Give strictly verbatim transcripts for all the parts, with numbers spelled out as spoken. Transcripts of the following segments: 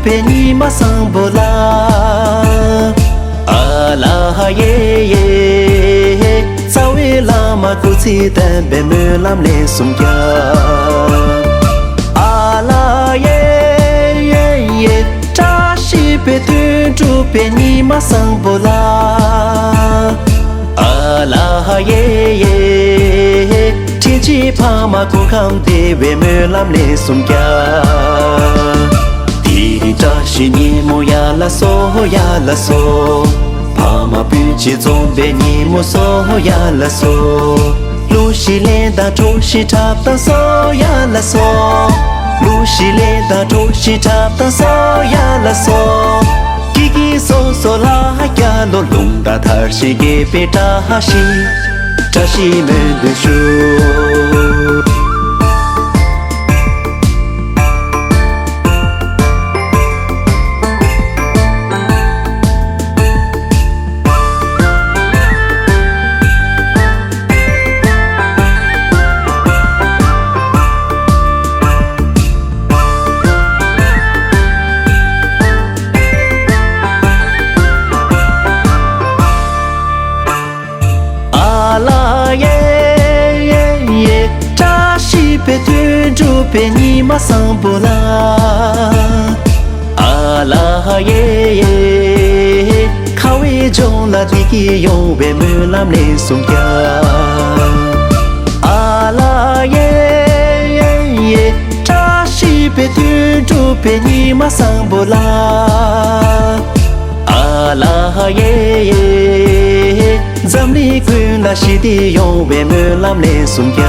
པའི་ཉི་མ་བཟང་པོ་ལ། ཨ་ལ་ཧ་ཡེ་ཡེ། རྩ་བའི་བླ་མ་སྐུ་ཚེ་བརྟན་པའི་སྨོན་ལམ་ལན་གསུམ་རྒྱག་ཨ་ལ་ཡེ་ཡེ་ཡེ། བཀྲ་ཤིས་པའི་དོན་འགྲུབ་པའི་ཉི་མ་བཟང་པོ་ལ། ཨ་ལ་ཧ་ཡེ་ཡེ། དྲིན་ཅན་ཕ་མ་སྐུ་ཁམས་བདེ་བའི་སྨོན་ལམ་ལན་གསུམ་རྒྱག་དེ་རིང་བཀྲ་ཤིས་ཉིན་མོ་ཡ་ལ་སོ་ཡ་ལ་སོ། ཕ་མ་སྤུན་མཆེད་འཛོམས་པའི་ཉིན་མོ་སོ་ཡ་ལ་སོ། གླུ་གཞས་ལེན་དང་གྲོགས་ཤིག་འཁྲབ་དང་སོ་ཡ་ལ་སོ། གླུ་གཞས་ལེན་དང་གྲོགས་ཤིག་འཁྲབ་དང་སོ་ཡ་ལ་སོ། སྐྱིད་སྐྱིད་སོ་སོ་ལ་རྒྱ་ལོ། རླུང་རྟ་དར་ཞིང་རྒྱས་པའི་བཀྲ་ཤིས། བཀྲ་ཤིས་སྨོན་འདུན་ཞུ། ཨ་ལ་ཡེ་ཡེ་ཡེ། བཀྲ་ཤིས་པའི་དོན་འགྲུབ་པའི་ཉི་མ་བཟང་པོ་ལ། ཨ་ལ་ཧ་ཡེ་ཡེ། ཁ་བའི་ལྗོངས་ལ་བདེ་སྐྱིད་ཡོང་བའི་སྨོན་ལམ་ལན་གསུམ་རྒྱག་ཨ་ལ་ཡེ་ཡེ་ཡེ། བཀྲ་ཤིས་པའི་དོན་འགྲུབ་པའི་ཉི་མ་བཟང་པོ་ལ། ཨ་ལ་ཧ་ཡེ་ཡེ། འཛམ་གླིང་ཀུན་ལ་ཞི་བདེ་ཡོང་བའི་སྨོན་ལམ་ལན་གསུམ་རྒྱག་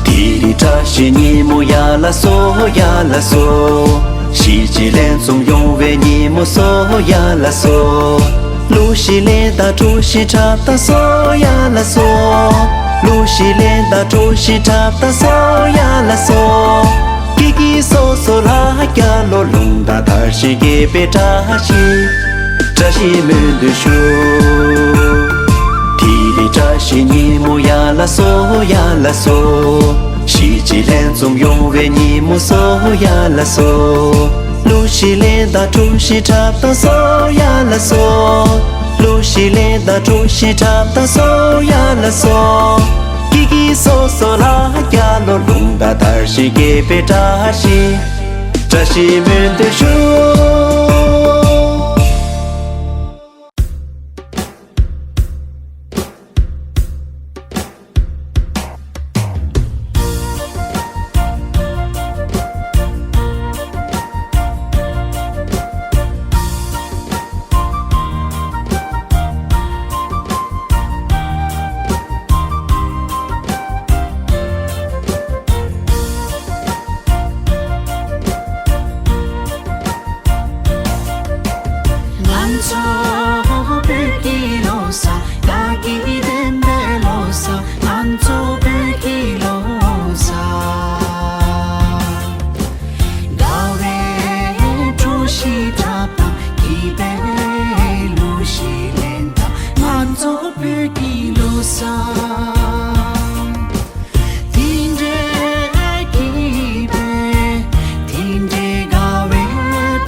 དེ་རིང་བཀྲ་ཤིས་ཉིན་མོ་ཡ་ལ་སོ་ཡ་ལ་སོ། གཞིས་བྱེས་ལྷན་འཛོམས་ཡོང་བའི་ཉིན་མོ་སོ་ཡ་ལ་སོ། གླུ་གཞས་ལེན་དང་གྲོགས་ཤིག་འཁྲབ་དང་སོ་ཡ་ལ་སོ། གླུ་གཞས་ལེན་དང་གྲོགས་ཤིག་འཁྲབ་དང་སོ་ཡ་ལ་སོ། སྐྱིད་སྐྱིད་སོ་སོ་ལ་རྒྱ་ལོ། རླུང་རྟ་དར་ཞིང་རྒྱས་པའི་བཀྲ་ཤིས། བཀྲ་ཤིས་སྨོན་འདུན་ཞུ། དེ་རིང་བཀྲ་ཤིས་ཉིན་མོ་ཡ་ལ་སོ་ཡ་ལ་སོ། གཞིས་བྱེས་ལྷན་འཛོམས་ཡོང་བའི་ཉིན་མོ་སོ་ཡ་ལ་སོ། གླུ་གཞས་ལེན་དང་གྲོགས་ཤིག་འཁྲབ་དང་སོ་ཡ་ལ་སོ། གླུ་གཞས་ལེན་དང་གྲོགས་ཤིག་འཁྲབ་དང་སོ་ཡ་ལ་སོ། སྐྱིད་སྐྱིད་སོ་སོ་ལ་རྒྱ་ལོ། རླུང་རྟ་དར་ཞིང་རྒྱས་པའི་བཀྲ་ཤིས། བཀྲ་ཤིས་སྨོན་འདུན་ཞུ། ང་ཚོ་བོད་ཀྱི་ལོ་གསར། དགའ་སྐྱིད་ལྡན་པའི་ལོ་གསར། ང་ཚོ་བོད་ཀྱི་ལོ་གསར། དགའ་བའི་གྲོགས་ཤིག་འཁྲབ་དང་། སྐྱིད་པའི་གླུ་གཞས་ལེན་དང་། ང་ཚོ་བོད་ཀྱི་ལོ་གསར། དེ་འདྲའི་སྐྱིད་པའི། དེ་འདྲའི་དགའ་བའི་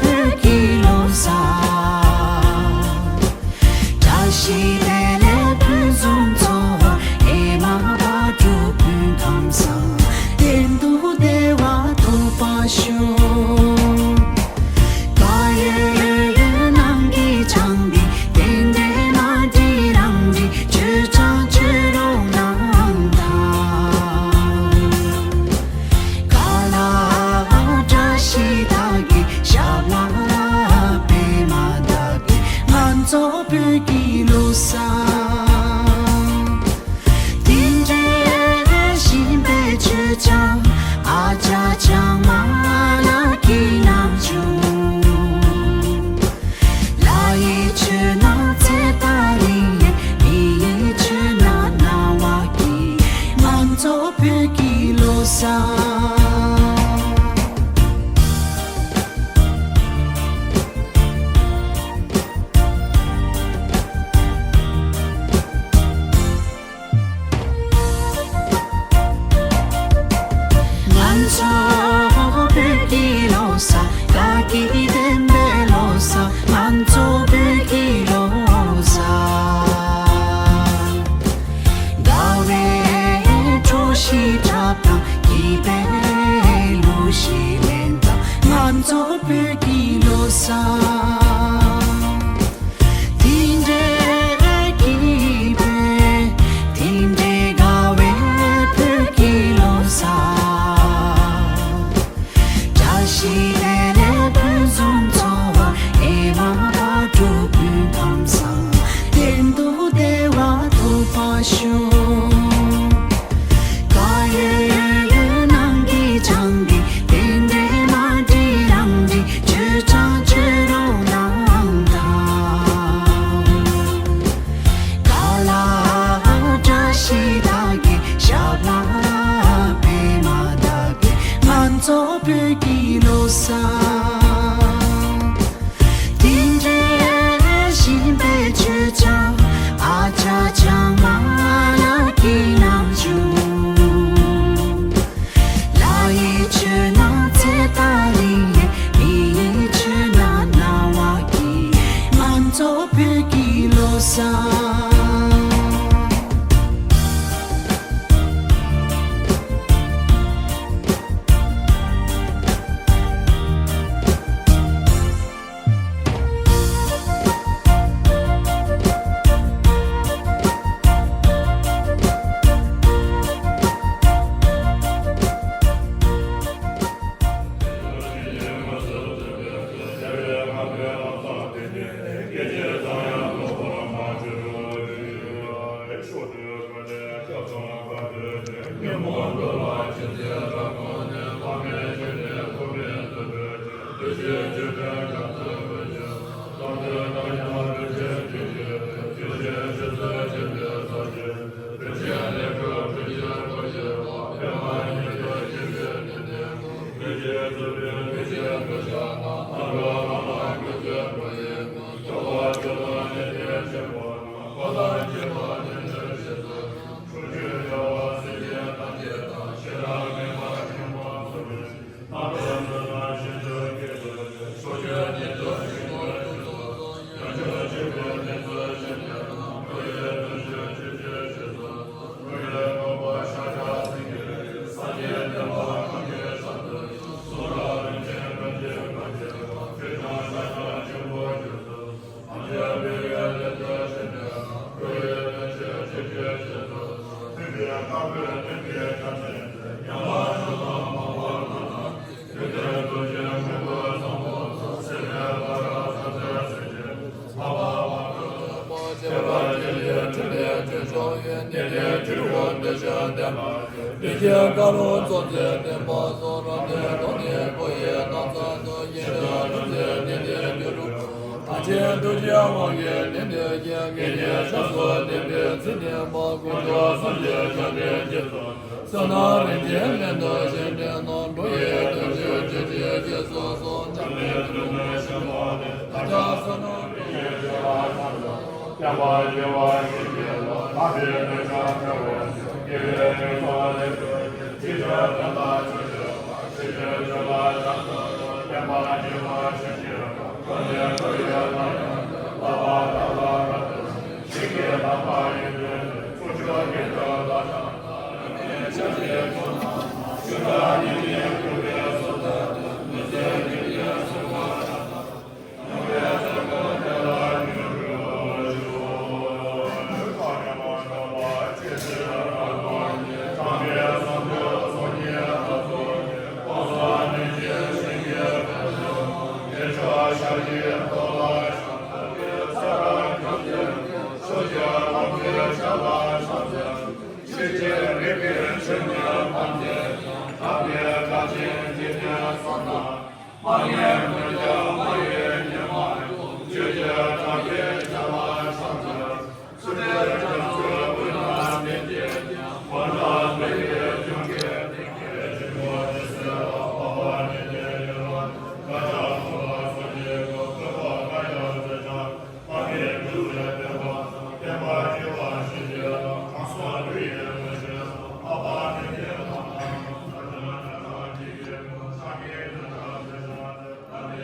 བོད་ཀྱི་ལོ་གསར། བཀྲ་ཤིས་བདེ་ལེགས་ཕུན་སུམ་ཚོགས། ཨེ་མ་བག་དྲོ་ཕུན་ཁམས་བཟང་། གཏན་དུ་བདེ་བ་ཐོབ་པར་ཤོག་བག་ཡོད་ཡོད་ནང་གི་ཆང་འདི། རྟེན་འབྲེལ་མ་འགྲིག་རང་འགྲིག་ཆོས་ཆང་ཆོས་རོགས་གནང་དང་། ཁ་ལག་བཀྲ་ཤིས་དག་གི། ཞབས་ལ་པད་མ་དག་གི། ང་ཚོ་བོད་ཀྱི་ལོ་གསར། དེ་འདྲའི་ཞིམ་པའི་མཆོད་ཆང་། ཨ་ཅག་ཆང་མ་ལ་ཁྱི་ནག་ཆུང་། ལ་ཡི་ཆུ་ན་ཚེ་ཏ་རིང་། ཡི་ཡི་ཆུ་ན་ན་བ་ཀི། ང་ཚོ་བོད་ཀྱི་ལོ་གསར། དེ་འདྲའི་སྐྱིད་པའི། དེ་འདྲའི་དགའ་བའི་བོད་ཀྱི་ལོ་གསར། བཀྲ་ཤིས་བདེ་ལེགས་ཕུན་སུམ་ཚོགས་པ། ཨེ་མ་བག་དྲོ་ཕུན་ཁམས་བཟང་། བདེ་སྡུག་བདེ་བ་ཐོབ་པར་ཤོག་དཀར་ཡོལ་ཡོལ་ཡོལ་ནང་གི་ཆང་གིས། དེ་འདྲའི་མ་འདྲིས་རང་འདྲིས། ཆོས་ཆང་ཆོས་རོགས་གནང་དང་། དཀར་ལ་བཀྲ་ཤིས་དག་གི། ཞབས་ལ་པད་མ་དག་གི། ང་ཚོ་བོད་ཀྱི་ལོ་གསར། དེ་འདྲའི་ཞིམ་པའི་མཆོད་ཆང་། ཨ་ཅག་ཆང་མ་ལ་གི་ནམ་བྱུང་། ལ་ཡི་མཆོད་ན་ཚེ་ཏ་ལི་ཡེ། མི་ཡི་མཆོད་ན་ན་བ་གི། ང་ཚོ་བོད་ཀྱི་ལོ་གསར། བསོད་ནམས་རིན་ཆེན་ལྷན་དུ་བཞེངས་ཏེ་ནོ། འགྲོ་བའི་དོན་སྤྱོད་ཕྱིར་བྱེད་ཅེས་སོགས་སོ། བྱམས་པའི་ཐུགས་རྗེ་ཆེན་པོ་ལས། བདག་ཅག་བསོད་ནམས་རིན་ཆེན་བསགས་པ་དང་། བསྟན་པ་རྒྱས་པར་བྱེད་ཅེས་སོ། དམ་པའི་དོན་བྱ་བྱ་བའི་ཕྱིར། དགེ་བའི་རིགས་སོགས་ལས་བྱུང་བའི། ཕྱིར་བཅོས་དམ་པ་ཆོས་སྤྱོད་པ། ཕྱིར་བཅོས་ཆོས་ལ་བྱང་ཆུབ་པ། བསྟན་པ་རྒྱས་པར་བྱེད་ཅེས་སོ། འགྲོ་ནས་འགྲོ་བའི་ལམ་ཡང་དུ། བསླབ་པ་དག་ལ་བཀའ་སྩལ་ཞིང་། བདག་གིས་དམ་པ་ཡོན་ཏན་ཅན། ཕྱོགས་བཅུའི་དགེ་འདུན་ལ་ཕྱག་འཚལ་ལོ། ཕྱོགས་བཅུའི་རིག་པའི་ཆོས་ཉན་ཐམས་ཅད། བདག་གིས་བཀའ་དྲིན་དྲིན་ལན་གསུམ་དང་། མ་ངེས་མི་འགྱུར་མ་ཡེངས་ཉོན་མོངས་ཆོས་ཀྱི་དགྲ་བགེགས་བྱ་བ་ཕྱག་འཚལ། ཚུལ་ཁྲིམས་བྱང་ཆུབ་ཀུན་ལ་བརྟེན་ཅིང་། མ་འདྲ་བའི་སྦྱོར་བའི་གཏིང་སྐྱེས་ཏིང་ངེ་འཛིན་པོ་ཏི་སེ་ལ་འཕགས་པ་ཉིད་ཀྱི་ཡུལ་ལ། བདག་ཅག་ཐོབ་པར་སངས་རྒྱས་ཀྱི་བཀོད་པ་བཀའ་རྒྱ་མཛད་བྱ། བདག་གིས་ཐུགས་ལས་བསྟན་པ་བསྟན་པ་རྒྱས་པར་བྱེད་ཅེས་སོ། གང་སོགས་ལུས་ཡིན་ལུས་ཅན་སོགས། འཕགས་པ་མི་མཁྱེན་ལྷ་དང་ཡུལ་ས་ཆེན་ཉག་ཕྲ་འཇིག་རྟེན་ཀུན། ཕྱག་གི་རྒྱ་ཆེར་བཞེངས་ཏེ།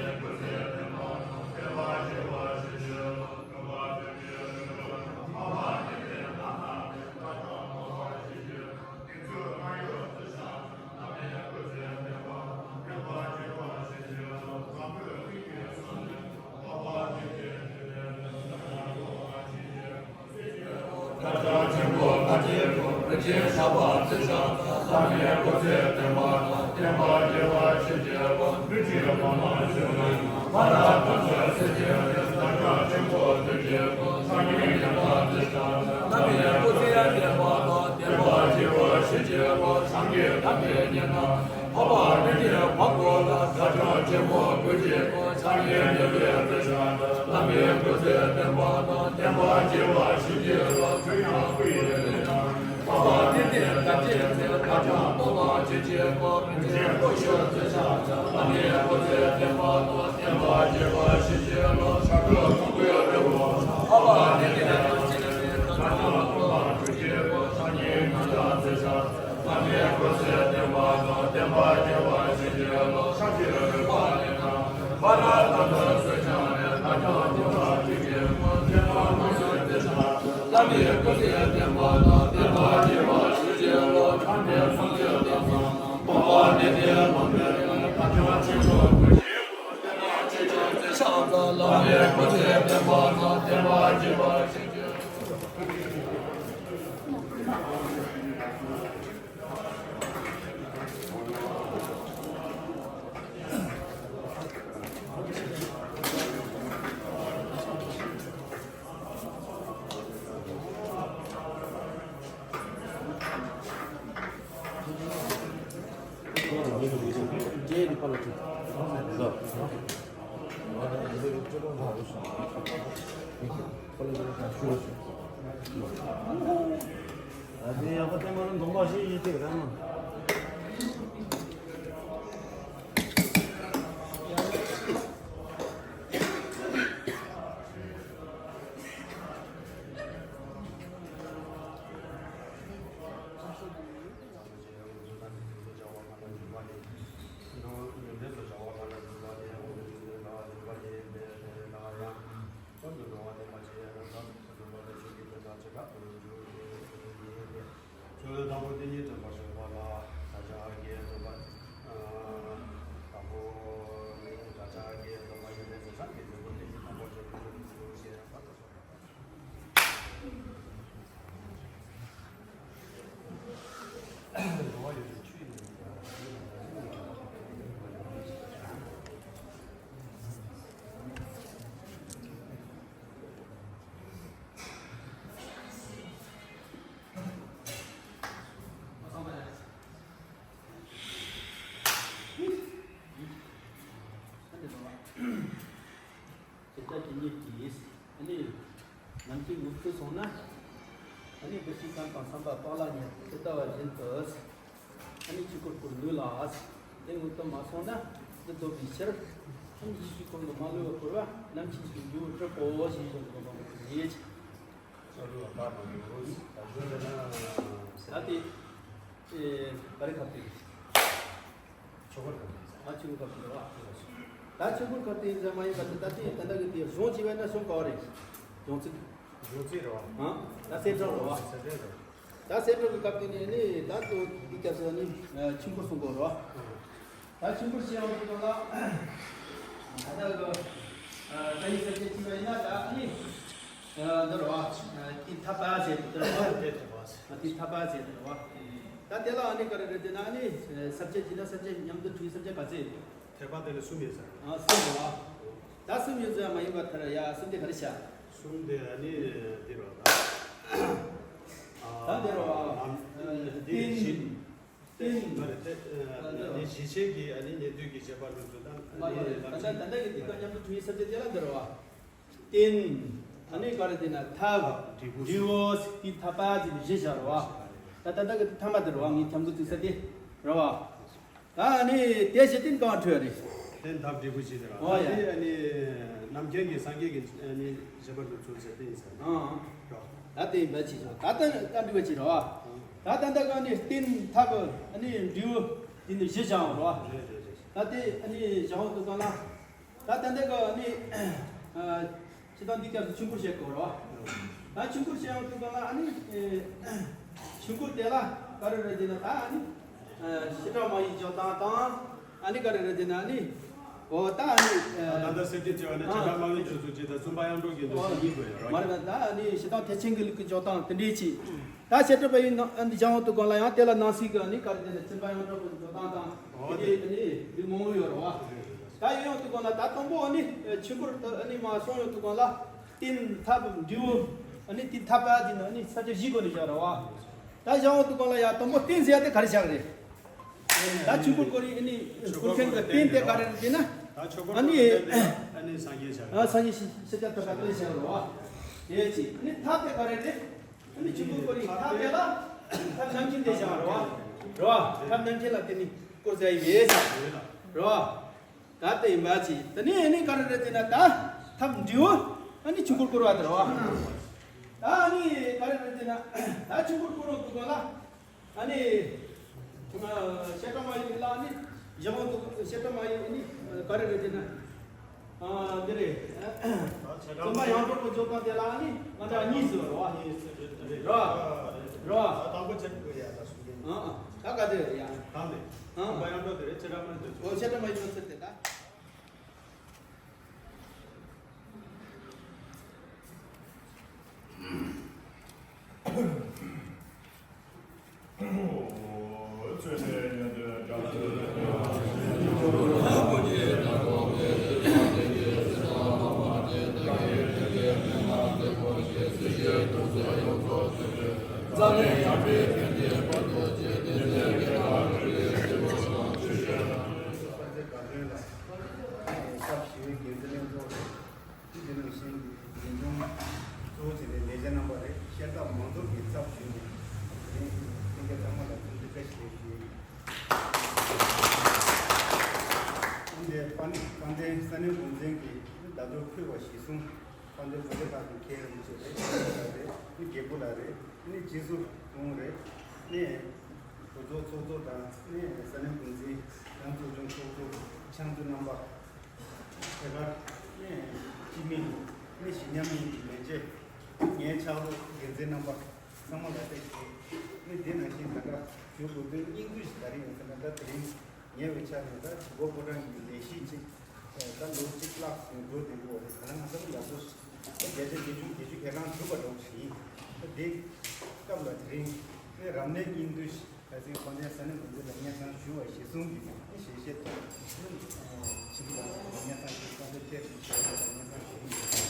དེ་ལྟ་དེ་ཉིད་ཀྱིས་ཨ་ནི་ནམ་མཁའི་འུ་ཚུགས་སོང་ན། ཨ་ནི་བུ་ཤིང་ཁམས་དང་བསམ་པ་སྤང་བླང་ཉེར་དེ་ལྟ་བ་བཞིན་དུ། ཨ་ནི་ཆོས་སྐུར་བསྐུར་ནུས་ལ། དེ་འུ་ཚུགས་མ་སོང་ན་འདི་ལྡོག་པའི་ཕྱིར། ཨ་ནི་ཡེ་ཤེས་ཀུན་ཏུ་མ་ལུས་པར་བསྐུར་བ་ནམ་མཁའི་འུ་ཚུགས་སྒྲུབ་པོ་ཞེས་བྱ་བ་ལ་ཡིན། ད་དེ་ཨེ་ག་རེ་ཁ་ཏི། ཆོས་སྐུར་ཁ་ཏི། ད་ཆོས་སྐུར་ཁ་ཏི་རེད་བ། ད་ཆོས་སྐུར་ཁ་ཏི་ཟེར་མ་ཡིན་པ་དེ་ད་དེ་ད་ལྟ་གི་དེ་གཞུང་བྱས་པ་ན་གཞུང་ག་བ་རེད། གཞུང་ཚིག་གཞུང་ཚིག་རེད་བ། ཨང་། ད་གསེར་སྦྲང་རེད་བ། གསེར་སྦྲང་རེད། ད་གསེར་སྦྲང་གི་སྐབས་དེ་ནས་ནི་ད་དུ་འདི་སྐབས་སུ་ནི་ཆོས་སྐུར་གསུང་གི་རེད་བ། ད་ཆོས་སྐུར་བྱེད་ཡོང་དུས་སྒང་ལ། ད་ལྟ་གི་ད་ཡིག་གསལ་བྱེད་བྱས་པ་ཡིན་ན་ད་ནི། འདི་རེད་བ། ཏིན་ཐ་པ་ཟེར་དེ་རེད་བ། ཏིན་ཐ་པ་ཟེར་དེ་རེད་བ། ད་དེ་ལ་ཨ་ནི་ག་རེ་རེད་ཟེར་ན་ཨ་ནི་ས་བཅད་ཀྱི་ན་ས་བཅད་མཉམ་དུ་འཁྲུལ་ས་བཅད་ག་ཚད། ཐེག་པ་དེ་ལ་གསུམ་ཡོད་ས་རེད། ཨ་གསུམ་རེད་བ། ད་གསུམ་ཡོད་ས་མ་ཡིན་པ་ད་ར་ཡ་གསུམ་དེ་ག་རེ་བྱ། གསུམ་དེ་ཨ་ནི་འདི་རེད་བ། ད་འདི་རེད་བ། ཏིན། ཏིན། ཏིན། ནི་ཞི་བྱེད་ཀྱི་ཨ་ནི་ཉན་ཐོས་ཀྱི་བྱེད་པ་ལུགས་སུ་དང་། མ་རེད། ད་ལྟ་ད་ལྟ་གི་དེ་དང་མཉམ་དུ་འཁྲུལ་ས་བཅད་དེ་ལ་འདི་རེད་བ། ཏིན། ཨ་ནི་ག་རེ་དེ་ན་ཐབ། འབྲས་བུ། ཏིན་ཐ་པ་ཟེར་ནས་བཞི་བཞག་རེད་བ། ད་ད་ལྟ་གི་ཐ་མ་དེ་རེད་བ། ངས་འཐམ་གི་བཙུགས་ས་དེ་རེད་བ། ད་ཨ་ནི་དེ་བཞི་ཏིན་གང་འཕྲོས་རེད། ཏིན་ཐབ་འབྲས་བུ་བཞི་དེ་རེད་བ། ཨོ་ཡ། ད་དེ་ཨ་ནི་རྣམ་མཁྱེན་གྱི་སངས་རྒྱས་ཀྱི་ཨ་ནི་བཞི་པ་ལུགས་སུ་ཟེར་དེ་ཡིན་ས་རེད། ཨང་། ད་དེ་འབད་ཅི་ཆོག་ད་ལྟ་ད་འདྲི་བ་ཅི་རེད་བ། ད་ད་ལྟ་གི་ཨ་ནི་ཏིན་ཐབ་ཨ་ནི་འབྲས་བུ་དེ་ནི་བཞི་བཞག་རེད་བ། རེད་རེད་རེད། ད་དེ་ཨ་ནི་བཞག་འོང་དུས་སྒང་ལ། ད་ད་ལྟ་གི་ནི། ཨ། སྤྱིར་བཏང་འདི་སྐབས་སུ་ཆོས་སྐུར་བཤད་དགོས་རེད་བ། ད་ཆོས་སྐུར་བཤད་ཡོང་དུས་སྒང་ལ་ཨ་ནི། ཨེ། ཆོས་སྐུར་དེ་ལ་ག་རེ་རེད་ཟེར་ན་ད་ཨ་ནི། ཨ། ཞི་དྲག་མ་ཡིན་འཇོག་སྟངས་དང་། ཨ་ནི་ག་རེ་རེད་ཟེར་ན་ཨ་ནི། ཨོ་ད་ཨ་ནི་ད་ལྟ་སེར་སྐྱ་བྱེད་པ་ནི་ཨ་བྱེ་བྲག་དམངས་ཡོངས་སྒྲིག་འཛུགས་ཀྱི་དང་བཙུན་པ་ཡང་འགྲོ་གི་འདུག་ཞེས་ཡིན་དགོས་ཡོད་མ་རེད། ད་ཨ་ནི་ཞེ་དྲག་ཐེག་ཆེན་གྱི་ལུགས་ཀྱི་འཇོག་སྟངས་དེ་འདྲས་ཅིག་ད་བཤད་གྲྭ་པ་ཡིན་ན་ཨ་ནི་སྦྱང་བ་དུ་གང་ལ་ཡང་དེ་ལ་ནང་གསེས་ཀྱི་ཨ་ནི་ག་རེ་དེ་ནི་བཙུན་པ་ཡང་འགྲོ་གི་འཇོག་སྟངས་དང་དེ་འདྲས་ཨ་ནི་འདི་མང་པོ་ཡོད་རེད་བ། ད་ཡིན་ཡང་དུ་གང་ལ་ད་དང་པོ་ཨ་ནི་ཆོས་སྐོར་དུ་ཨ་ནི་མ་སོང་ཡང་དུ་གང་ལ་རྟེན་ཐབས་འབྲས་བུ་ཨ་ནི་རྟེན་ཐབས་པ་དེ་ནི་ཨ་ནི་ས་བཅད་བཞི་སྒོ་ནས་བཞག་རེད་བ། ད་སྦྱང་བ་དུ་གང་ལ་ཡང་དང་པོ་རྟེན་ཟེར་ཡ་དེ་ག་རེ་བཞག་རེད། ད་ཆོས་སྐོར་སྐོར་ཡིན་ནི་སྐོར་མཁན་གྱི་རྟེན་དེ་ག་རེ་རེད་ཟེར་ན། ད་ཆོས་སྐོར་ཨ་ནི་སྐོར་རྟེན་དེ་ཨ་ནི་སངས་རྒྱས་བྱ་ཨ་སངས་རྒྱས་ཤི་ཤི་ཅག་ཐོབ་པ་སྟོན་བྱ་རོ་ཨ། དེ་ཅི་ནི་ཐབས་དེ་ག་རེ་རེད། ཨ་ནི་ཆོས་སྐོར་སྐོར་ཡིན་ཐབས་དེ་ལ་ཐབས་རྣམ་མཁྱེན་དེ་བྱ་རོ་ཨ། རོ་ཨ་ཐབས་རྣམ་མཁྱེན་ལ་དེ་ནི་སྐོར་ཟེར་ཡི་མེད་ཟེར་རོ་ཨ། ད་དེ་ཡིན་པ་ཅི་དེ་ནི་ཨ་ནི་ག་རེ་རེད་ཟེར་ན་ད་ཐབས་འབྲས་བུ་ཨ་ནི་ཆོས་སྐོར་སྐོར་བ་དེ་རོ་ཨ། ད་ཨ་ནི་ག་རེ་རེད་ཟེར་ན་ད་ཆོས་སྐོར་སྐོར་བ་དུ་ག་ལ། ཨ་ནི། བཤད་གྲྭ་མ་ཡིན་ལ་ནི། ཞག་དགོང་དུ་བཤད་གྲྭ་མ་ཡིན་ནི། ག་རེ་རེད་དེ་ན། ཨ་དེ་རེད། བཙུན་པ་ཡང་འགྲོ་གི་འཇོག་སྟངས་དེ་ལ་ནི་ང་ད་གཉིས་སུ་རོ། རོ། རོ། དང་པོ་ཆེན་པོ་ཡ་ད་སུ་ཡིན། ཨ་ཨ་ད་ག་དེ་རེད་ཡ། དང་ནི། ཨ་བཙུན་པ་ཡང་འགྲོ་དེ་རེད། བཤད་གྲྭ་མ་ཡིན་དུ་ཆོག་བཤད་གྲྭ་མ་ཡིན་ནོ་ཚེ་དེ་ད། སྐབས་ཞེ་བའི་འགན་འཛིན་ལྷན་ཚོགས་རེད། དེ་ནང་བཞིན་གྱི་འཛིན་སྐྱོང་གཙོ་བོ་བྱས་ཏེ་ལས་བྱེད་རྣམ་པ་རེད། ཤེས་རྟགས་མང་ཚོགས་ཀྱི་ཚབ་ཞུས་ནས་དེ་རིང་ལྷན་རྒྱས་ཚང་མ་ལ་ཐུགས་རྗེ་བཀའ་ཞིག་ཞུ་ཡི། འདི་དཔལ་དཔལ་ལྡན་ས་གནས་འགོ་འཛིན་གྱིས་ད་དུང་ཕུལ་བ་གཞིར་བཟུང་དཔལ་ལྡན་བོད་སྡེ་ཁག་གི་མཁན་རིན་པོ་ཆེ་རེད། ལ་རེད། རྒྱལ་པོ་ལ་རེད། རྗེས་སུ་བཟུང་རེད། གོ་ཚོགས་ཚོགས་གཙོ་དང་ས་གནས་འགོ་འཛིན་རང་ཚོགས་ཆུང་ཚོགས་གཙོ་ཕྱག་མཛོད་རྣམ་པ། དེ་གར་ནས་སྤྱི་མི་ནས་ཞི་ཉམས་ཀྱི་ལས་བྱེད་ངའི་ཕྱག་རོགས་འགན་འཛིན་རྣམ་པ་ཚང་མ་ལ་བརྟེན་ཏེ་ནི་འདི་ནང་བཞིན་ད་ལྟ་ཞུ་དགོས་དོན་སྙིང་བསྡུས་ཤིག་ག་རེ་ཡིན་ཟེར་ན། ད་དེ་རིང་ཉེ་བའི་ཆར་ནས་ད་དུས་འཁོར་ཕོ་བྲང་གི་ལས་གཞི་ཅིག་ད་ལོ་གཅིག་ལྷག་ཙམ་འགྲོ་བསྡད་ཀྱི་ཡོད་རེད། ད་ལྟ་ང་ཚོ་ཡག་པོ་བརྒྱ་ཆ་བརྒྱད་ཅུ་བརྒྱད་ཅུ་གྱ་གྲངས་གྲུབ་པ་འདྲ་བོ་ཞིག་ཡིན། ད་དེ་སྐབས་ལ་དེ་རིང་ནི་རབ་གནས་སྙིང་བསྡུས་ཤིག་ད་ཚེ་དཔལ་ལྡན་ས་གནས་འགོ་འཛིན་ལ་སྙན་སེང་ཞུ་བ་གཞིར་བཟུང་གིས་ཞལ་བཞེས་ཐོག་ཕྱི་ལ་སྙན་སེང་ཞུ་བ་དང་སྙན་སེང་ཞུ་བ་དང་སྙན་སེང་ཞུ་བ་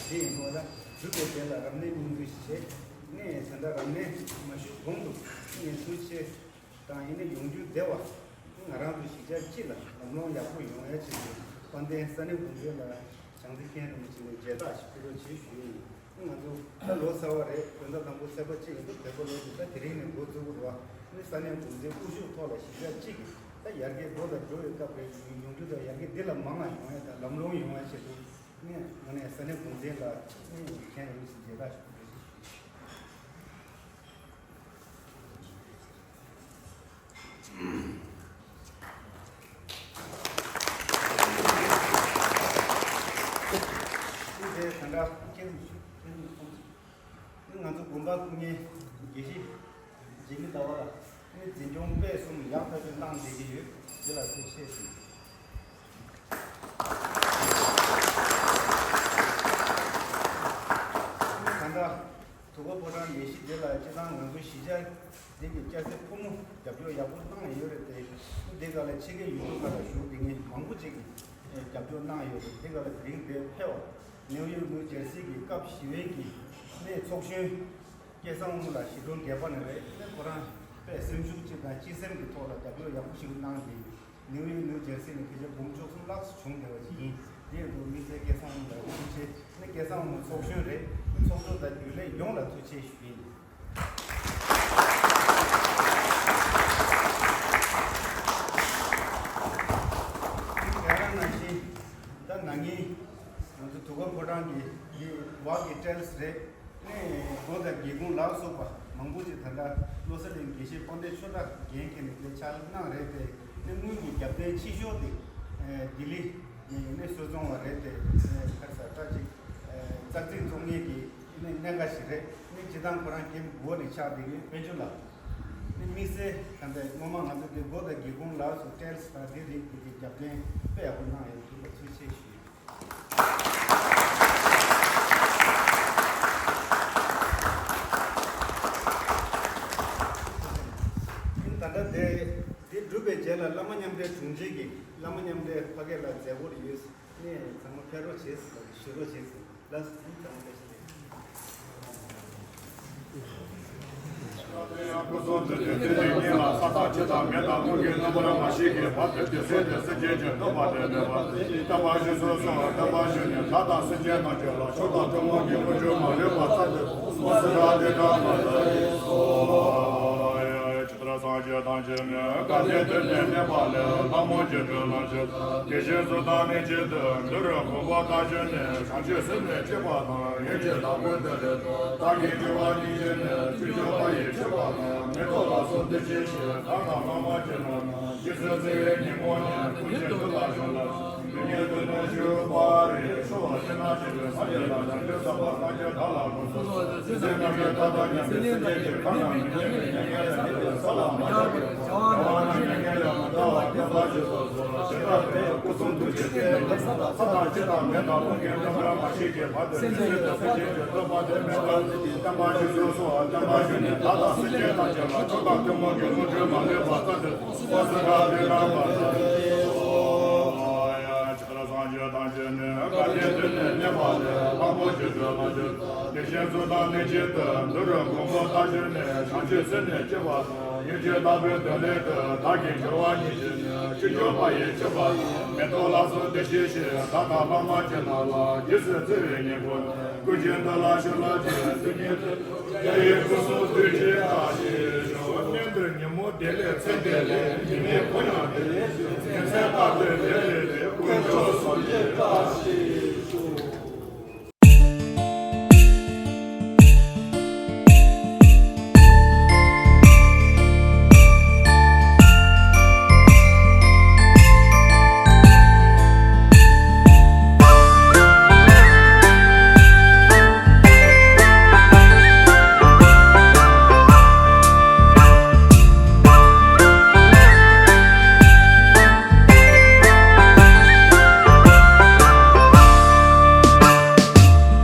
དེ་ཡིན་ནོ། ད་འབྲུག་པའི་རྒྱལ་ལ་རབ་གནས་སྙིང་བསྡུས་ཤིག་བྱས་ནས་ད་ལྟ་རབ་གནས་མ་ཞུ་གོང་དུ་ངས་ཐུགས་ཆེ་དང་ཡིན་ན་ཡོང་རྒྱུ་བདེ་བ་ང་རང་ཚོ་གཞིས་ཆགས་སྤྱི་ལ་ལམ་ལྷོང་ཡག་པོ་ཡོང་ཡ་ཆེད་དུ་དཔལ་ལྡན་ས་གནས་འགོ་འཛིན་ལ་བྱང་རྩེ་མཁན་རིན་པོ་ཆེ་ནས་མཇལ་དར་ཞིག་ཕུལ་རོགས་བྱེད་ཞུ་ཡིན། ང་ཚོ་ད་ལོ་གསར་བ་རེད། དགོང་དག་དང་པོ་ཚེས་པ་གཅིག་ཡིན་འདུག་བོད་པ་ལོ་འདི་ད་དེ་རིང་ནས་འགོ་བཙུགས་དགོས་རེད་བ། ནི་ས་གནས་འགོ་འཛིན་སྐུ་ཞབས་ཐོག་ལ་གཞིས་ཆགས་གཅིག་གིས་ད་ཡར་རྒྱས་འགྲོ་དང་འགྲོ་བའི་སྐབས་རེད། ཡོང་རྒྱུ་དང་ཡར་རྒྱས་འདི་ལ་མང་ང་ཡོང་ཡ་དང་ལམ་ལྷོང་ཡོང་ཡ་ཆེད་དུ་ནི་ང་ནས་ས་གནས་འགོ་འཛིན་ལ་ནི་མཁན་རིན་པོ་ཆེ་མཇལ་དར་ཞིག་ཕུལ་རོགས་བྱེད་ཞུ། ང་ཚོ་དགོན་པ་སྐུ་ངལ་དགེ་བཤེས་འཇིགས་མེད་ཟླ་བ་ལ་ནི་འཛིན་སྐྱོང་སྤེལ་གསུམ་ཡག་ཐག་ཆོད་གནང་བསྡད་ཀྱི་ཡོད། འདི་ལ་ཐུགས་རྗེ་ཆེ་ཞུ། ད་ལྟ་དུས་འཁོར་ཕོ་བྲང་ལས་གཞི་འདི་ལ་སྤྱི་བཏང་ང་ཚོ་གཞིས་ཆགས་འདི་གི་སྐྱ་སེར་ཕོ་མོ་རྒྱབ་སྐྱོར་ཡག་པོ་གནང་ཡོད་རེད་དེ། འདི་ག་ལ་ཕྱི་རྒྱལ་ཡུལ་གྲུ་ཁག་ལ་བཞུགས་བསྡད་མཁན་མང་པོ་ཅིག་གིས་རྒྱབ་སྐྱོར་གནང་ཡོད་རེད། འདི་ག་ལ་དེ་རིང་འདིར་ཕེབས་པ་ནེའུ་ཡོག་ནིའུ་ཇར་སི་གི་སྐབས་བཞི་བའི་གི་གནས་ཚོགས་གཞོན་སྐལ་བཟང་དབང་མོ་ལགས་གཞིས་གྲོང་སྒེར་པ་ནས་རེད། ནས་ཁོ་རང་དཔེ་སེམས་ཤུགས་གཅིག་དང་སྤྱི་སེམས་ཀྱི་ཐོག་ལ་རྒྱབ་སྐྱོར་ཡག་པོ་ཞིག་གནང་སྟེ། ནེའུ་ཡོག་ནིའུ་ཇར་སི་ནས་ཕལ་ཆེར་འབུམ་བཅུ་གསུམ་ལྷག་ཙམ་བྱུང་བསྡད་པ་ཞིག་ཡིན། དེ་ཡང་དུ་དམིགས་བསལ་སྐལ་བཟང་དབང་མོ་ལགས་ཐུགས་རྗེ་ཆེ། ནས་སྐལ་བཟང་དབང་མོ་ཚོགས་གཞོན་རེད། ཚོགས་གཙོ་དང་རྒྱུན་ལས་ཡོངས་ལ་ཐུགས་རྗེ་ཆེ་ཞུ་ཡིན། དེ་ག་རང་ནང་བཞིན་ད་ན་ནིང་ང་ཚོ་དུས་འཁོར་ཕོ་བྲང་གི་འདི་བག་གི་ཊེ་རེ་སི་རེད། ནས་སྒོ་དང་སྒེའུ་ཁུང་ལ་སོགས་པ་མང་པོ་ཅིག་ད་ལྟ་བློ་གསལ་གླིང་དགེ་བཤེས་དཔལ་ལྡན་ཆོས་གྲགས་འགན་འཁྱེར་ནས་དེ་ཕྱག་ལས་གནང་རེད་དེ། ནས་དངུལ་གྱི་རྒྱབ་རྟེན་ཆེ་ཤོས་དེ་ལྡི་ལི་ནས་གསོལ་ཚོང་བ་རེད་དེ། ཁར་ས་ཁྲ་ཅིག་ཙག་ཙིག་བཙོང་མཁན་གྱི་ནས་གནད་འགག་ཞིག་རེད། ནས་སྤྱི་བཏང་ཁོ་རང་ཁྱིམ་སྒོ་ནས་ཆགས་བསྡད་ཀྱི་དཔལ་འབྱོར་ལ། དམིགས་བསལ་ད་ལྟ་སྔོན་མ་ང་ཚོ་འདི་སྒོ་དང་སྒེའུ་ཁུང་ལ་སོགས་ཊལ་སི་དང་དེ་རིགས་ཀྱི་རྒྱབ་རྟེན་དཔེ་ཡག་པོ་གནང་ཡོད་དུས་ལ་ཐུགས་རྗེ་ཆེ་ཞུ། ད་ལྟ་དེ་དེ་གྲུབ་པའི་རྗེས་ལ་བླ་མ་མཉམ་འབྲེལ་དྲུང་ཆེ་གིས་བླ་མ་མཉམ་འབྲེལ་ཕ་གི་ལ་མཛད་སྒོ་ཡོད། ནས་ཚང་མ་ཕེབས་རོགས་བྱེད་ཟེར་ཞུ་རོགས་བྱེད་ཟེར་ལ་ཟིན་ཚང་མ་ཕེབས་ཤིག་རེད། སྐུ་གསུང་ཐུགས་ཀྱི་ཐུགས་རྗེ་ཉིད་ལ་ས་དང་ཆུ་དང་མེ་དང་རླུང་གི་རྣམ་པར་མ་ཞིག་གི་བར་དོ་དེ་སྲིད་དེ་སྲིད་ཀྱི་ཆོས་སྟོན་པ་དེ་མེད་པ། བསྟན་པ་བཞི་སོ་སོ་བསྟན་པ་བཞི་ནི་བདག་དང་སེམས་ཅན་རྣམས་ཀྱི་ལ་མཆོག་དང་ཐུན་མོང་གི་དངོས་གྲུབ་མ་ལུས་པ་ས་དེ་སོ་སོ་ར་དེ་དང་མ་ལ་ཡེ་སོ། ཆུ་དང་སངས་རྒྱས་ཐམས་ཅད་ནི་བཀའ་དྲིན་དུ་ནི་གནས་པ་ལས་ལྷ་མོ་རྗེ་དྲུག་ལ་ཆུ་དེ་བཞིན་གསུམ་དང་ནི་གཅིག་ཏུ་འདུ་རུ་ཁོག་པ་དང་བཞི་ནི་བྱང་ཆུབ་སེམས་ནི་སྐྱེས་པ་དང་ཡེ་ཤེས་དང་པོ་དེ་ལས་བདག་གིས་བགྱི་བ་ཉིད་ཀྱིས་ནི་ཆོས་སྐྱོང་བ་ཡི་མཆོད་པ་དང་མེ་ཏོག་ལ་སོགས་འདི་ཕྱིར་ཞིག་བདག་དང་བླ་མ་ཅན་རྣམས་རྗེས་སུ་བརྩེ་བའི་ཉིན་མོ་ནི་ཀུན་གྱི་དུས་ལ་བྱོན་ལ། ཆོས་སྐྱོང་བ་ཡི་མཆོད་པ་དེ་མེད་པ། སངས་རྒྱས་ཐམས་ཅད་ནི་བཀའ་དྲིན་དུ་ནི་གནས་པ་ལས་ལྷ་མོ་རྗེ་དྲུག་ལ་ཆུ་དེ་བཞིན་གསུམ་དང་ནི་གཅིག་ཏུ་འདུ་རུ་ཁོག་པ་དང་བཞི་ནི་བྱང་ཆུབ་སེམས་ནི་སྐྱེས་པ་དང་ཡེ་ཤེས་དང་པོའི་དོན་ལས་དུ་བདག་གིས་བགྱི་བ་ཉིད་ཀྱིས་ནི་ཆོས་སྐྱོང་བ་ཡི་མཆོད་པ་དང་མེ་ཏོག་ལ་སོགས་འདི་ཕྱིར་ཞིག་བདག་དང་བླ་མ་ཅན་རྣམས་ལ་རྗེས་སུ་བརྩེ་བའི་ཉིན་མོ་ནི་ཀུན་གྱི་དུས་ལ་བྱོན་ལ་ཅིག་དུས་ཉིད་དུ། རྒྱལ་བའི་སྐུ་གསུང་ཐུགས་རྗེ་བཀའ་བཞིན་བཞུགས། གནས་འདིར་ཉིན་མོ་བདེ་ལེགས་མཚན་བདེ་ལེགས། ཉི་མའི་གུང་ཡང་བདེ་ལེགས་ཤིང་། ཉིན་མཚན་རྟག་ཏུ་བདེ་ལེགས་ཏེ། དཀོན་མཆོག་གསུམ་གྱི་བཀྲ་ཤིས་ཤོག།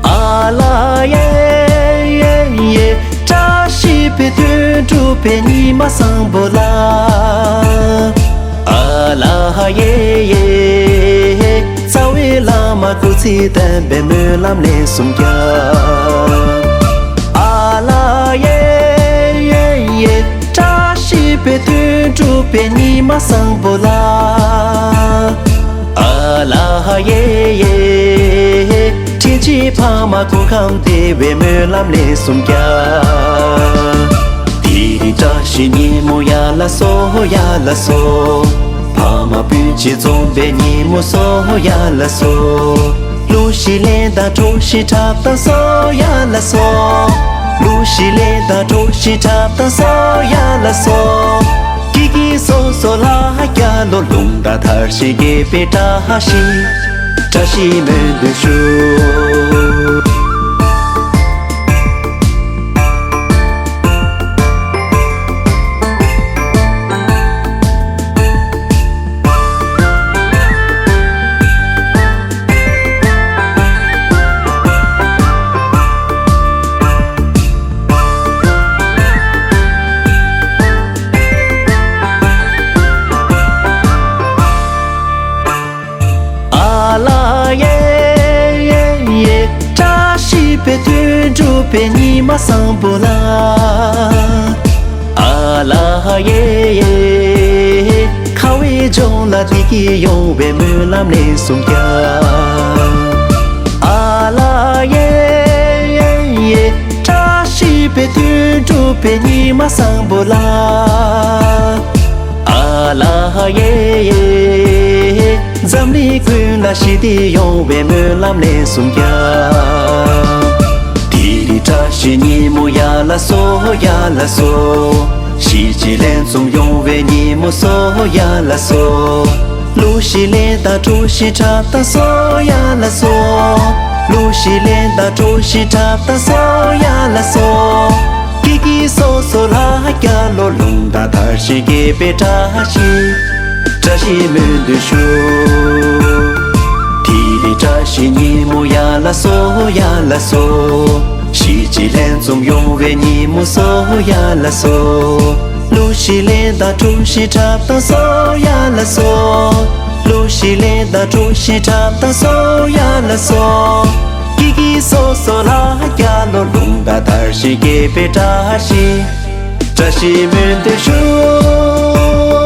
ཨ་ལ་ཡེ་ཡེ་ཡེ། བཀྲ་ཤིས་པའི་དོན་གྲུབ་པའི་ཉི་མ་བཟང་པོ་ལ། ཨ་ལ་ཡེ་ཡེ། རྩ་བའི་བླ་མ་སྐུ་ཚེ་བརྟན་པའི་སྨོན་ལམ་ལན་གསུམ་རྒྱག། ཨ་ལ་ཡེ་ཡེ་ཡེ། བཀྲ་ཤིས་པའི་དོན་གྲུབ་པའི་ཉི་མ་བཟང་པོ་ལ། ཨ་ལ་ཡེ་ཡེ། དྲིན་ཅན་ཕ་མ་སྐུ་ཁམས་བདེ་བའི་སྨོན་ལམ་ལན་གསུམ་རྒྱག། དེ་རིང་བཀྲ་ཤིས་ཉིན་མོ་ཡ་ལ་སོ་ཡ་ལ་སོ། ཕ་མ་སྤུན་མཆེད་འཛོམས་པའི་ཉིན་མོ་སོ་ཡ་ལ་སོ། གླུ་གཞས་ལེན་དང་གྲོ་བཞིན་འཁྲབ་དང་སོ་ཡ་ལ་སོ། གླུ་གཞས་ལེན་དང་གྲོ་བཞིན་འཁྲབ་དང་སོ་ཡ་ལ་སོ། སྐྱིད་སྐྱིད་སོ་སོ་ལ་རྒྱ་ལོ། རླུང་རྟ་དར་ཞིང་རྒྱས་པའི་བཀྲ་ཤིས། བཀྲ་ཤིས་སྨོན་འདུན་ཞུ། ཨ་ལ་ཡེ་ཡེ་ཡེ། བཀྲ་ཤིས་པའི་དོན་གྲུབ་པའི་ཉི་མ་བཟང་པོ་ལ། ཨ་ལ་ཡེ་ཡེ། ཁ་བའི་ལྗོངས་ལ་བདེ་སྐྱིད་ཡོང་བའི་སྨོན་ལམ་ལན་གསུམ་རྒྱག། ཨ་ལ་ཡེ་ཡེ་ཡེ། བཀྲ་ཤིས་པའི་དོན་གྲུབ་པའི་ཉི་མ་བཟང་པོ་ལ། ཨ་ལ་ཡེ་ཡེ། འཛམ་གླིང་ཀུན་ལ་ཞི་བདེ་ཡོང་བའི་སྨོན་ལམ་ལན་གསུམ་རྒྱག། དེ་རིང་བཀྲ་ཤིས་ཉིན་མོ་ཡ་ལ་སོ་ཡ་ལ་སོ། གཞིས་བྱེས་ལྷན་འཛོམས་ཡོང་བའི་ཉིན་མོ་སོ་ཡ་ལ་སོ། གླུ་གཞས་ལེན་དང་གྲོ་བཞིན་འཁྲབ་དང་སོ་ཡ་ལ་སོ། གླུ་གཞས་ལེན་དང་གྲོ་བཞིན་འཁྲབ་དང་སོ་ཡ་ལ་སོ། སྐྱིད་སོ་སོ་ལ་རྒྱ་ལོ། རླུང་རྟ་དར་ཞིང་རྒྱས་པའི་བཀྲ་ཤིས། བཀྲ་ཤིས་སྨོན་འདུན་ཞུ། ཐིག་ལེ་བཀྲ་ཤིས་ཉིན་མོ་ཡ་ལ་སོ་ཡ་ལ་སོ། གཞིས་བྱེས་ལྷན་འཛོམས་ཡོང་བའི་ཉིན་མོ་སོ་ཡ་ལ་སོ། གླུ་གཞས་ལེན་དང་གྲོ་ཞིང་འཁྲབ་དང་སོ་ཡ་ལ་སོ། གླུ་གཞས་ལེན་དང་གྲོ་ཞིང་འཁྲབ་དང་སོ་ཡ་ལ་སོ། སྐྱིད་སྐྱིད་སོ་སོ་ལ་རྒྱ་ལོ། རླུང་རྟ་དར་ཞིང་རྒྱས་པའི་བཀྲ་ཤིས། བཀྲ་ཤིས་སྨོན་འདུན་ཞུ།